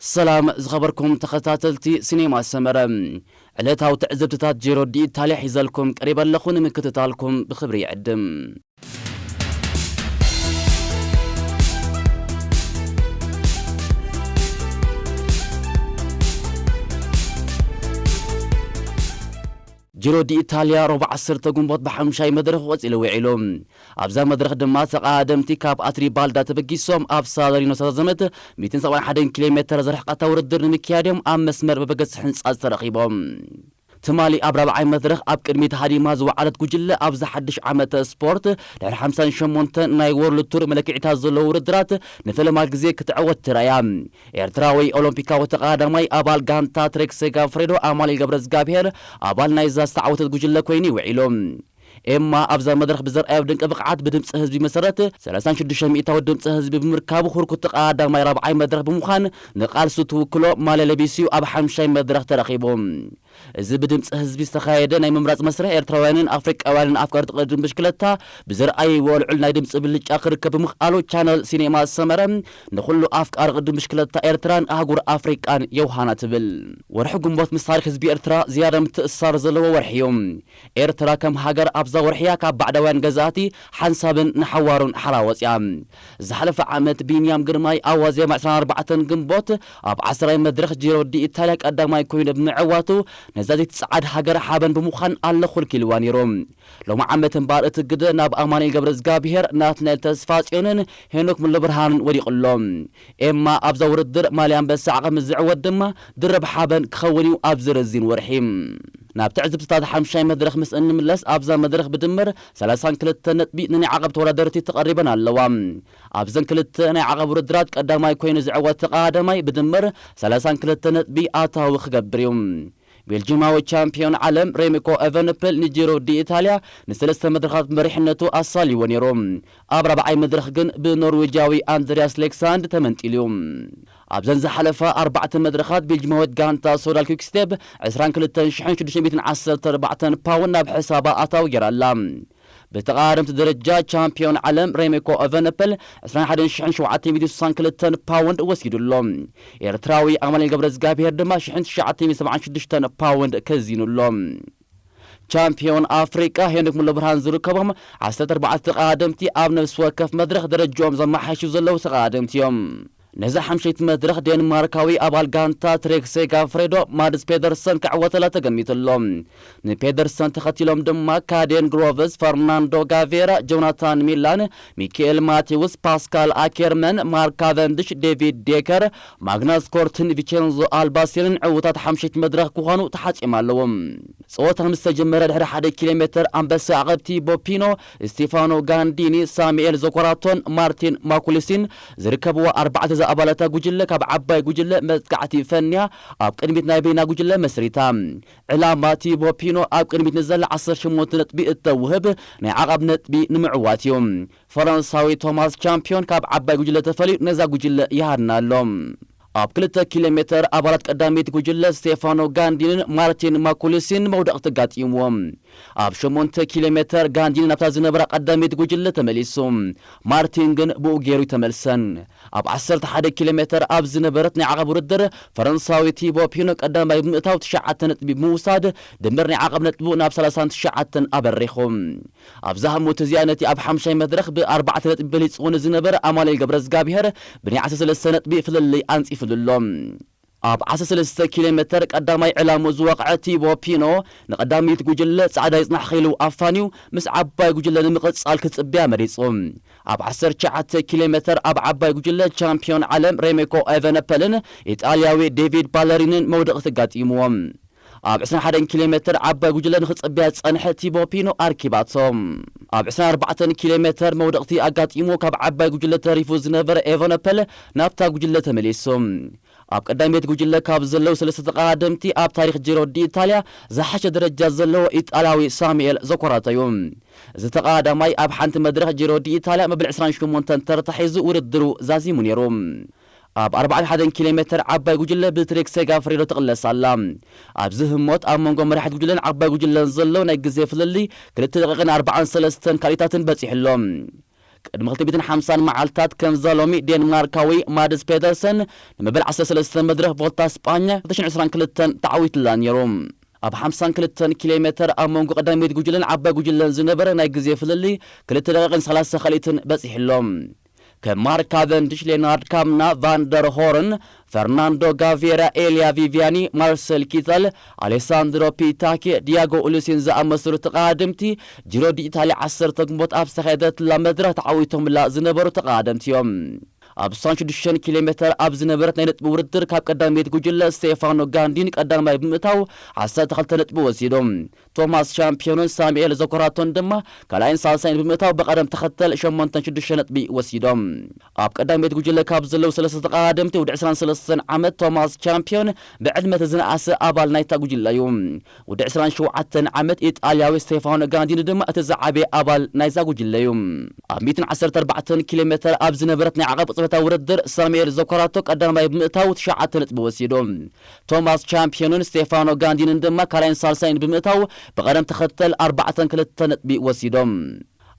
ሰላም ዝኸበርኩም ተኸታተልቲ ሲኔማ ሰመረ፣ ዕለታዊ ትዕዝብትታት ጂሮ ዲ ኢታልያ ሒዘልኩም ቀሪበ ኣለኹ። ንምክትታልኩም ብኽብሪ ይዕድም። ጂሮ ዲ ኢታልያ ረቡዕ ዓሰርተ ግንቦት ብሓምሻይ መድረኽ ቀጺሉ ውዒሉ። ኣብዛ መድረኽ ድማ ተቐዳደምቲ ካብ ኣትሪባልዳ ተበጊሶም ኣብ ሳን ሪኖ ዝተዛዘመት ሚእትን ሰብዓን ሓደን ኪሎ ሜተር ዝርሕቐታ ውድድር ንምክያድ እዮም ኣብ መስመር በበገስ ህንጻት ተረኺቦም። ትማሊ ኣብ ራብዓይ መድረኽ ኣብ ቅድሚት ሃዲማ ዝወዓለት ጉጅለ፣ ኣብዚ ሓድሽ ዓመተ ስፖርት ድሕሪ ሓምሳን ሸሞንተን ናይ ወርልድ ቱር መለክዒታት ዘለዎ ውድድራት ንፈለማ ግዜ ክትዕወት ትረኣያ። ኤርትራዊ ኦሎምፒካዊ ተቐዳዳማይ ኣባል ጋንታ ትሬክ ሴጋፍሬዶ ኣማኑኤል ገብረዝጋብሄር ኣባል ናይዛ ዝተዓወተት ጉጅለ ኮይኑ ውዒሉ። ኤማ ኣብዛ መድረኽ ብዘርኣዮ ድንቂ ብቕዓት ብድምፂ ህዝቢ መሰረት ሰላሳን ሽዱሽተ ሚእታዊ ድምፂ ህዝቢ ብምርካቡ ህርኩት ተቐዳዳማይ ራብዓይ መድረኽ ብምዃን ንቃልሱ ትውክሎ ማልያ ለቢሱ ኣብ ሓምሻይ መድረኽ ተረኺቡ። እዚ ብድምፂ ህዝቢ ዝተኻየደ ናይ ምምራፅ መስርሕ ኤርትራውያንን ኣፍሪቃውያንን ኣፍቀርቲ ቅድድም ብሽክለታ ብዘርኣይዎ ልዑል ናይ ድምፂ ብልጫ ክርከብ ብምኽኣሉ ቻነል ሲኔማ ሰመረ ንኹሉ ኣፍቃሪ ቅድድም ብሽክለታ ኤርትራን ኣህጉር ኣፍሪቃን የውሃና ትብል። ወርሒ ግንቦት ምስ ታሪኽ ህዝቢ ኤርትራ ዝያዳ ምትእስሳር ዘለዎ ወርሒ እዩ። ኤርትራ ከም ሃገር ኣብዛ ወርሒ እያ ካብ ባዕዳውያን ገዛእቲ ሓንሳብን ንሓዋሩን ሓራ ወፂኣ። ዝሓለፈ ዓመት ቢንያም ግርማይ ኣብ ዋዜማ ዕስራን ኣርባዕተን ግንቦት ኣብ ዓስራይ መድረኽ ጂሮ ዲ ኢታልያ ቀዳማይ ኮይኑ ብምዕዋቱ ነዛ ዘይትጸዓድ ሃገር ሓበን ብምዃን ኣለኹልኪ ኢልዋ ነይሩ። ሎሚ ዓመት እምበኣር እቲ ግደ ናብ ኣማኑኤል ገብረዝጋብሄር፣ ናትናኤል ተስፋጽዮንን ሄኖክ ሙሉብርሃንን ወዲቑ ኣሎ። ኤማ ኣብዛ ውድድር ማልያ ኣንበሳ ዓቐብ ምስ ዝዕወት ድማ ድርብ ሓበን ክኸውን እዩ ኣብዚ ረዚን ወርሒ። ናብ ትዕዝብትታት ሓምሻይ መድረኽ ምስ እንምለስ ኣብዛ መድረኽ ብድምር ሰላሳን ክልተ ነጥቢ ንናይ ዓቐብ ተወዳደርቲ ተቐሪበን ኣለዋ። ኣብዘን ክልተ ናይ ዓቐብ ውድድራት ቀዳማይ ኮይኑ ዝዕወት ተቐዳዳማይ ብድምር ሰላሳን ክልተ ነጥቢ ኣታዊ ክገብር እዩ። ቤልጂማዊ ቻምፒዮን ዓለም ሬሚኮ ኤቨንፕል ንጂሮ ዲ ኢታልያ ንሰለስተ መድረኻት መሪሕነቱ ኣሳልይዎ ነይሩ። ኣብ ራብዓይ መድረኽ ግን ብኖርዌጃዊ ኣንድሪያስ ሌክሳንድ ተመንጢሉ እዩ። ኣብዘን ዝሓለፋ ኣርባዕተ መድረኻት ቤልጂማዊት ጋንታ ሶዳል ኪክስቴፕ ዕስራን ክልተን ሽሕን ሽዱሽተ ሚእትን ዓሰርተ ኣርባዕተን ፓውንድ ናብ ሕሳባ ኣታዊ ገይራ ኣላ። ብተቐዳደምቲ ደረጃ ቻምፒዮን ዓለም ሬሜኮ ኤቨነፐል ዕስራን ሓደን ሽሕን ሸውዓተ ሚእትን ስሳን ክልተን ፓውንድ ወሲዱ ኣሎ። ኤርትራዊ ኣማኑኤል ገብረዝጋብሄር ድማ ሽሕን ትሽዓተ ሚእትን ሰብዓን ሽዱሽተን ፓውንድ ከዚኑ ኣሎ። ቻምፒዮን ኣፍሪቃ ሄኖክ ሙሉብርሃን ዝርከቦም ዓሰርተ ኣርባዕተ ተቐዳደምቲ ኣብ ነፍሲ ወከፍ መድረኽ ደረጃኦም ዘመሓይሹ ዘለዉ ተቐዳደምቲ እዮም። ነዛ ሓምሸይቲ መድረኽ ዴንማርካዊ ኣባል ጋንታ ትሬክ ሴጋፍሬዶ ማድስ ፔደርሰን ክዕወተላ ተገሚቱ ኣሎ። ንፔደርሰን ተኸቲሎም ድማ ካዴን ግሮቨስ፣ ፈርናንዶ ጋቬራ፣ ጆናታን ሚላን፣ ሚካኤል ማቴውስ፣ ፓስካል ኣኬርመን፣ ማርክ ካቨንድሽ፣ ዴቪድ ዴከር፣ ማግናስ ኮርትን ቪቸንዞ ኣልባሲርን ዕዉታት ሓምሸይቲ መድረኽ ክኾኑ ተሓጺኦም ኣለዉ። ጸወታ ምስ ተጀመረ ድሕሪ ሓደ ኪሎ ሜተር ኣንበሳ ዓቐብ ቲቦ ፒኖ፣ ስቴፋኖ ጋንዲኒ፣ ሳሙኤል ዘኮራቶን ማርቲን ማኩሊሲን ዝርከብዋ ኣርባዕተ ዝኣባላታ ጉጅለ ካብ ዓባይ ጉጅለ መጥቃዕቲ ፈንያ ኣብ ቅድሚት ናይ በይና ጉጅለ መስሪታ። ዕላማ ቲቦ ፒኖ ኣብ ቅድሚት ንዘላ ዓሰርተ ሸሞንተ ነጥቢ እተውህብ ናይ ዓቐብ ነጥቢ ንምዕዋት እዩ። ፈረንሳዊ ቶማስ ቻምፒዮን ካብ ዓባይ ጉጅለ ተፈልዩ ነዛ ጉጅለ ይሃድና ኣሎ። ኣብ ክልተ ኪሎ ሜተር ኣባላት ቀዳመይቲ ጉጅለ ስቴፋኖ ጋንዲንን ማርቲን ማኩሊሲን መውደቕቲ ኣጋጢምዎም። ኣብ ሸሞንተ ኪሎ ሜተር ጋንዲኒ ናብታ ዝነበራ ቀዳመይቲ ጉጅለ ተመሊሱ። ማርቲን ግን ብኡ ገይሩ ኣይተመልሰን። ኣብ ዓሰርተ ሓደ ኪሎ ሜተር ኣብ ዝነበረት ናይ ዓቐብ ውድድር ፈረንሳዊ ቲቦ ፒኖ ቀዳማይ ብምእታው ትሽዓተ ነጥቢ ብምውሳድ ድምር ናይ ዓቐብ ነጥቡ ናብ ሰላሳን ትሽዓተን ኣበሪኹ። ኣብዛ ህሞት እዚኣ ነቲ ኣብ ሓምሻይ መድረኽ ብኣርባዕተ ነጥቢ በሊጽዎ ንዝነበረ ኣማኑኤል ገብረዝጋብሄር ብናይ ዓሰርተ ሰለስተ ነጥቢ ፍልልይ ኣንጺፉሉ ኣሎ። ኣብ ዓሰርተ ሰለስተ ኪሎ ሜተር ቀዳማይ ዕላምኡ ዝወቕዐ ቲቦ ፒኖ ንቐዳሚት ጉጅለ ጻዕዳ ይጽናሕኺ ኢሉ ኣፋንዩ ምስ ዓባይ ጉጅለ ንምቕጻል ክጽበያ መሪጹ። ኣብ ዓሰርተ ትሽዓተ ኪሎ ሜተር ኣብ ዓባይ ጉጅለ ቻምፒዮን ዓለም ሬሜኮ ኤቨነፐልን ኢጣልያዊ ዴቪድ ባለሪንን መውደቕቲ ኣጋጢምዎም። ኣብ ዕስራን ሓደን ኪሎ ሜተር ዓባይ ጉጅለ ንኽጽበያ ዝጸንሐ ቲቦ ፒኖ ኣርኪባቶ። ኣብ ዕስራን ኣርባዕተን ኪሎ ሜተር መውደቕቲ ኣጋጢሙ ካብ ዓባይ ጉጅለ ተሪፉ ዝነበረ ኤቨነፐል ናብታ ጉጅለ ተመሊሱ። ኣብ ቀዳመይቲ ጉጅለ ካብ ዘለዉ ሰለስተ ተቐዳደምቲ ኣብ ታሪኽ ጂሮ ዲ ኢታልያ ዝሓሸ ደረጃ ዘለዎ ኢጣልያዊ ሳሙኤል ዘኮራቶ እዩ። እዚ ተቐዳዳማይ ኣብ ሓንቲ መድረኽ ጂሮ ዲ ኢታልያ መበል ዕስራን ሸሞንተን ተርታ ሒዙ ውድድሩ ዛዚሙ ነይሩ። ኣብ ኣርባዕተ ሓደን ኪሎ ሜተር ዓባይ ጉጅለ ብትሬክ ሴጋፍሬዶ ትቕለስ ኣላ። ኣብዚ ህሞት ኣብ መንጎ መራሒት ጉጅለን ዓባይ ጉጅለን ዘሎ ናይ ግዜ ፍልልይ ክልተ ደቂቕን ኣርባዓን ሰለስተን ካልኢታትን በጺሑ ኣሎ። ቅድሚ ክልተ ሚእትን ሓምሳን መዓልታት ከምዛ ሎሚ ዴንማርካዊ ማድስ ፔደርሰን ንመበል ዓሰርተ ሰለስተ መድረኽ ቮልታ ስጳኛ ክልተ ሽሕን ዕስራን ክልተን ተዓዊትላ ነይሩ። ኣብ ሓምሳን ክልተን ኪሎ ሜተር ኣብ መንጎ ቀዳመይቲ ጉጅለን ዓባይ ጉጅለን ዝነበረ ናይ ግዜ ፍልልይ ክልተ ደቂቕን ሰላሳ ካልኢትን በጺሑ ኣሎ። ከም ማርክ ካቨንዲሽ፣ ሌናርድ ካምና፣ ቫን ደር ሆርን፣ ፈርናንዶ ጋቬራ፣ ኤልያ ቪቪያኒ፣ ማርሰል ኪተል፣ ኣሌሳንድሮ ፒታኬ፣ ዲያጎ ኡሉሲን ዝኣመሰሉ ተቐዳደምቲ ጂሮ ዲ ኢታሊ ዓሰርተ ግንቦት ኣብ ዝተኻየደትላ መድረኽ ተዓዊቶምላ ዝነበሩ ተቐዳደምቲ እዮም። ኣብ ስሳን ሽዱሽተን ኪሎ ሜተር ኣብ ዝነበረት ናይ ነጥቢ ውድድር ካብ ቀዳመይቲ ጉጅለ ስቴፋኖ ጋንዲን ቀዳማይ ብምእታው ዓሰርተ ክልተ ነጥቢ ወሲዶም። ቶማስ ቻምፒዮንን ሳሙኤል ዘኮራቶን ድማ ካልኣይን ሳልሳይን ብምእታው ብቐደም ተኸተል ሸሞንተን ሽዱሽተ ነጥቢ ወሲዶም። ኣብ ቀዳመይቲ ጉጅለ ካብ ዘለዉ ሰለስተ ተቐዳደምቲ ወዲ ዕስራን ሰለስተን ዓመት ቶማስ ቻምፒዮን ብዕድመ እቲ ዝነኣሰ ኣባል ናይታ ጉጅለ እዩ። ወዲ ዕስራን ሸውዓተን ዓመት ኢጣልያዊ ስቴፋኖ ጋንዲኒ ድማ እቲ ዝዓበየ ኣባል ናይዛ ጉጅለ እዩ። ኣብ ሚእትን ዓሰርተ ኣርባዕተን ኪሎ ሜተር ኣብ ዝነበረት ናይ ዓቐብ ቅጽበታዊ ውድድር ሳሙኤል ዘኮራቶ ቀዳማይ ብምእታው ትሽዓተ ነጥቢ ወሲዱ። ቶማስ ቻምፒዮንን ስቴፋኖ ጋንዲንን ድማ ካልኣይን ሳልሳይን ብምእታው ብቐደም ተኸተል ኣርባዕተን ክልተ ነጥቢ ወሲዶም።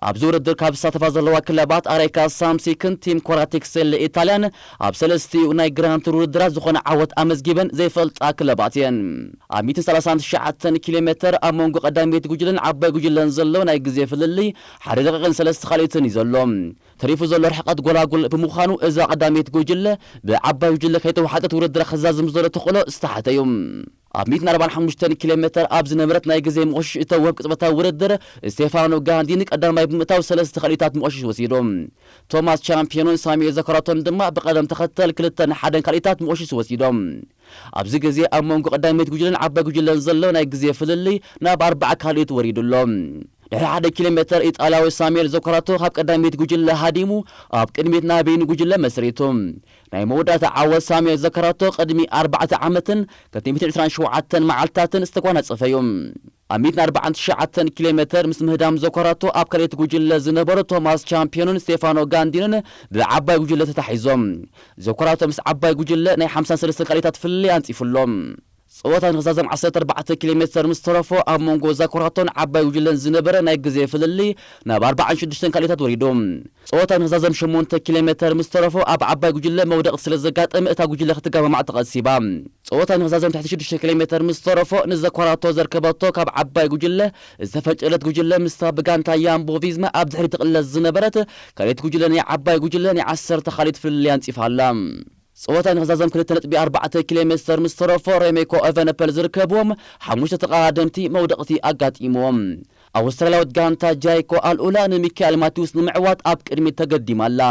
ኣብዚ ውድድር ካብ ዝሳተፋ ዘለዋ ክለባት ኣሬካ ሳምሲክን ቲም ኮራቲክሴለ ኢጣልያን ኣብ ሰለስቲኡ ናይ ግራንድ ቱር ውድድራት ዝኾነ ዓወት ኣመዝጊበን ዘይፈልጣ ክለባት እየን። ኣብ ሚእትን ሰላሳን ትሽዓተን ኪሎ ሜተር ኣብ መንጎ ቀዳመይቲ ጉጅለን ዓባይ ጉጅለን ዘሎ ናይ ግዜ ፍልልይ ሓደ ደቂቕን ሰለስተ ካልኢትን እዩ ዘሎ። ተሪፉ ዘሎ ርሕቀት ጎላጉል ብምዃኑ እዛ ቀዳመይቲ ጉጅለ ብዓባይ ጉጅለ ከይተዋሓጠት ውድድራ ከዛዝም ዘሎ ተኽእሎ ዝተሓተ እዩ። ኣብ ሚእትን ኣርባዓን ሓሙሽተን ኪሎ ሜተር ኣብ ዝነበረት ናይ ግዜ መቑሽሽ እተወህብ ቅጽበታዊ ውድድር ስቴፋኖ ጋንዲኒ ቀዳማይ ብምእታው ሰለስተ ካልኢታት መቑሽሽ ወሲዱ። ቶማስ ቻምፒዮንን ሳሙኤል ዘኮራቶን ድማ ብቐደም ተኸተል ክልተን ሓደን ካልኢታት መቑሽሽ ወሲዶም። ኣብዚ ግዜ ኣብ መንጎ ቀዳመይቲ ጉጅለን ዓባይ ጉጅለን ዘሎ ናይ ግዜ ፍልልይ ናብ ኣርባዓ ካልኢት ወሪዱ ኣሎ። ድሕሪ ሓደ ኪሎ ሜተር ኢጣልያዊ ሳሙኤል ዘኮራቶ ካብ ቀዳመይቲ ጉጅለ ሃዲሙ ኣብ ቅድሚት ናይ በይኑ ጉጅለ መስሪቱ። ናይ መወዳእታ ዓወት ሳሙኤል ዘኮራቶ ቅድሚ ኣርባዕተ ዓመትን ክልተ ሚእትን ዕስራን ሸውዓተን መዓልታትን ዝተጓናጸፈ እዩ። ኣብ ሚእትን ኣርባዓን ትሽዓተን ኪሎ ሜተር ምስ ምህዳም ዘኮራቶ ኣብ ካልኣይቲ ጉጅለ ዝነበሩ ቶማስ ቻምፒዮንን ስቴፋኖ ጋንዲንን ብዓባይ ጉጅለ ተታሒዞም። ዘኮራቶ ምስ ዓባይ ጉጅለ ናይ ሓምሳን ሰለስተን ካልኢታት ፍልልይ ኣንጺፉ ኣሎ። ጸወታ ንኽዛዘም ዓሰርተ ኣርባዕተ ኪሎ ሜተር ምስ ተረፎ ኣብ መንጎ ዘኮራቶን ዓባይ ጉጅለን ዝነበረ ናይ ግዜ ፍልልይ ናብ ኣርባዓን ሽዱሽተን ካልኢታት ወሪዱ። ጸወታ ንኽዛዘም ሸሞንተ ኪሎ ሜተር ምስ ተረፎ ኣብ ዓባይ ጉጅለ መውደቕቲ ስለ ዘጋጠመ እታ ጉጅለ ክትገማማዕ ተቐሲባ። ጸወታ ንኽዛዘም ትሕቲ ሽዱሽተ ኪሎ ሜተር ምስ ተረፎ ንዘኮራቶ ዘርከበቶ ካብ ዓባይ ጉጅለ ዝተፈንጨለት ጉጅለ ምስታ ብጋንታ ያምቦ ቪዝማ ኣብ ድሕሪት ትቕለስ ዝነበረት ካልኣይቲ ጉጅለ ናይ ዓባይ ጉጅለ ናይ ዓሰርተ ካልኢት ፍልልይ ኣንጺፋ ኣላ። ጸወታ ንኽዛዘም ክልተ ነጥቢ ኣርባዕተ ኪሎ ሜተር ምስ ተረፎ ሬሜኮ ኤቨነፐል ዝርከብዎም ሓሙሽተ ተቐዳደምቲ መውደቕቲ ኣጋጢምዎም። ኣውስትራልያዊት ጋንታ ጃይኮ ኣልኡላ ንሚካኤል ማቲውስ ንምዕዋት ኣብ ቅድሚት ተገዲማ ኣላ።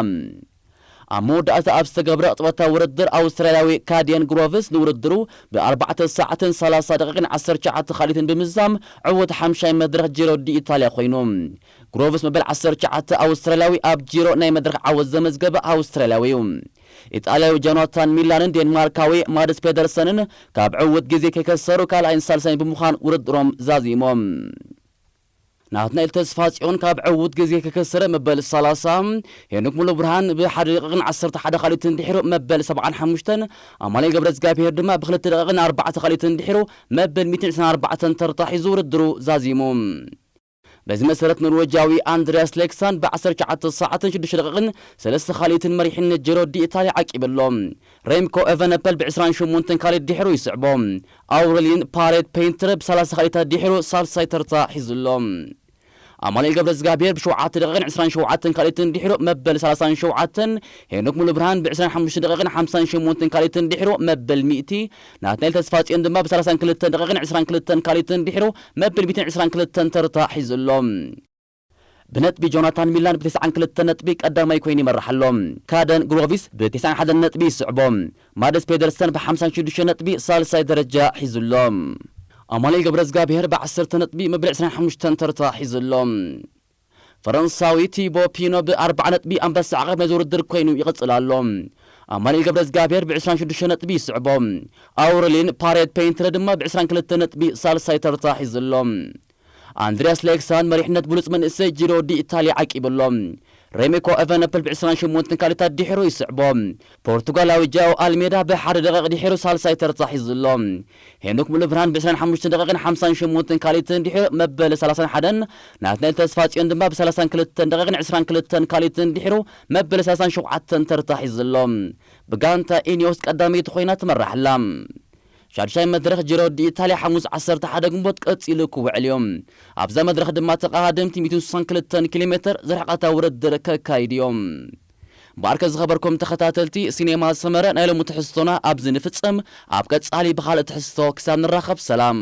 ኣብ መወዳእታ ኣብ ዝተገብረ ቅጽበታዊ ውድድር ኣውስትራልያዊ ካድየን ግሮቭስ ንውድድሩ ብኣርባዕተ ሰዓትን ሰላሳ ደቂቕን ዓሰርተ ትሽዓተ ካልኢትን ብምዝዛም ዕዉት ሓምሻይ መድረኽ ጂሮ ዲ ኢታልያ ኮይኑ። ግሮቭስ መበል ዓሰርተ ትሽዓተ ኣውስትራልያዊ ኣብ ጂሮ ናይ መድረኽ ዓወት ዘመዝገበ ኣውስትራልያዊ እዩ። ኢጣልያዊ ጆናታን ሚላንን ዴንማርካዊ ማድስ ፔደርሰንን ካብ ዕዉት ግዜ ከይከሰሩ ካልኣይን ሳልሳይን ብምዃን ውድድሮም ዛዚሞም። ናትናኤል ተስፋጽዮን ካብ ዕዉት ግዜ ከከሰረ መበል ሰላሳ፣ ሄኖክ ሙሉ ብርሃን ብሓደ ደቂቕን ዓሰርተ ሓደ ካልኢትን ድሒሩ መበል ሰብዓን ሓሙሽተን፣ ኣማኑኤል ገብረ እግዚኣብሔር ድማ ብክልተ ደቂቕን ኣርባዕተ ካልኢትን ድሒሩ መበል ሚእትን ዕስራን ኣርባዕተን ተርታ ሒዙ ውድድሩ ዛዚሙ። በዚ መሰረት ኖርወጃዊ ኣንድሪያስ ሌክሳን ብ ዓሰርተ ትሽዓተ ሰዓትን ሽዱሽተ ደቂቕን ሰለስተ ካልኢትን መሪሕነት ጀሮ ዲ ኢታልያ ዓቂቡ ኣሎ። ሬምኮ ኤቨነፐል ብ ዕስራን ሸሞንተን ካልኢት ድሒሩ ይስዕቦ። ኣውረሊን ፓሬት ፔንትረ ብ ሰላሳ ካልኢታት ድሒሩ ሳልሳይ ተርታ ሒዙ ኣሎ። ኣማኑኤል ገብረ እግዚኣብሔር ብ ሸውዓተ ደቂቕን ዕስራን ሸውዓተን ካልኢትን ድሒሩ መበል ሰላሳን ሸውዓተን፣ ሄኖክ ሙሉብርሃን ብ ዕስራን ሓሙሽተ ደቂቕን ሓምሳን ሸሞንተን ካልኢትን ድሒሩ መበል ሚእቲ፣ ናትናኤል ተስፋጽዮን ድማ ብ ሰላሳን ክልተን ደቂቕን ዕስራን ክልተን ካልኢትን ድሒሩ መበል ሚእትን ዕስራን ክልተን ተርታ ሒዙ ኣሎ። ብነጥቢ ጆናታን ሚላን ብ ተስዓን ክልተን ነጥቢ ቀዳማይ ኮይኑ ይመርሕ ኣሎ። ካደን ግሮቪስ ብ ተስዓን ሓደን ነጥቢ ይስዕቦ። ማደስ ፔደርሰን ብ ሓምሳን ሽዱሽተ ነጥቢ ሳልሳይ ደረጃ ሒዙ ኣሎ። ኣማኑኤል ገብረ እግዚኣብሔር ብ ዓሰርተ ነጥቢ መበል ዕስራን ሓሙሽተን ተርታ ሒዙ ኣሎ። ፈረንሳዊ ቲቦ ፒኖ ብ ኣርብዓ ነጥቢ ኣንበሳ ዓቐብ ናይዚ ውድድር ኮይኑ ይቕጽል ኣሎ። ኣማኑኤል ገብረ እግዚኣብሔር ብ ዕስራን ሽዱሽተ ነጥቢ ይስዕቦ። ኣውረሊን ፓሬት ፔንትረ ድማ ብ ዕስራን ክልተ ነጥቢ ሳልሳይ ተርታ ሒዙ ኣሎ። ኣንድሪያስ ሌክሳን መሪሕነት ብሉጽ መንእሰይ ጂሮ ዲ ኢታልያ ዓቂቡ ኣሎ። ሬሜኮ ኤቨነፐል ብ ዕስራን ሸሞንተን ካልኢታት ድሒሩ ይስዕቦ። ፖርቱጋላዊ ጃኦ ኣልሜዳ ብሓደ ደቂቕ ድሒሩ ሳልሳይ ተርታ ሒዙ ኣሎ። ሄኖክ ሙሉብርሃን ብ ዕስራን ሓሙሽተን ደቂቕን ሓምሳን ሸሞንተን ካልኢትን ድሒሩ መበል ሰላሳን ሓደን፣ ናትናኤል ተስፋጽዮን ድማ ብ ሰላሳን ክልተን ደቂቕን ዕስራን ክልተን ካልኢትን ድሒሩ መበል ሰላሳን ሸውዓተን ተርታ ሒዙ ኣሎ። ብጋንታ ኢኒዮስ ቀዳመይቲ ኮይና ትመርሕ ኣላ። ሻድሻይ መድረኽ ጂሮ ዲ ኢታልያ ሓሙስ ዓሰርተ ሓደ ግንቦት ቀጺሉ ክውዕል እዩ። ኣብዛ መድረኽ ድማ ተቐዳደምቲ ሚእትን ስሳን ክልተን ኪሎ ሜተር ዝርሕቐታ ውድድር ከካይዱ እዮም። እምበኣርከ ዝኸበርኩም ተኸታተልቲ ሲኔማ ሰመረ፣ ናይ ሎሚ ትሕዝቶና ኣብዚ ንፍጽም። ኣብ ቀጻሊ ብኻልእ ትሕዝቶ ክሳብ ንራኸብ ሰላም።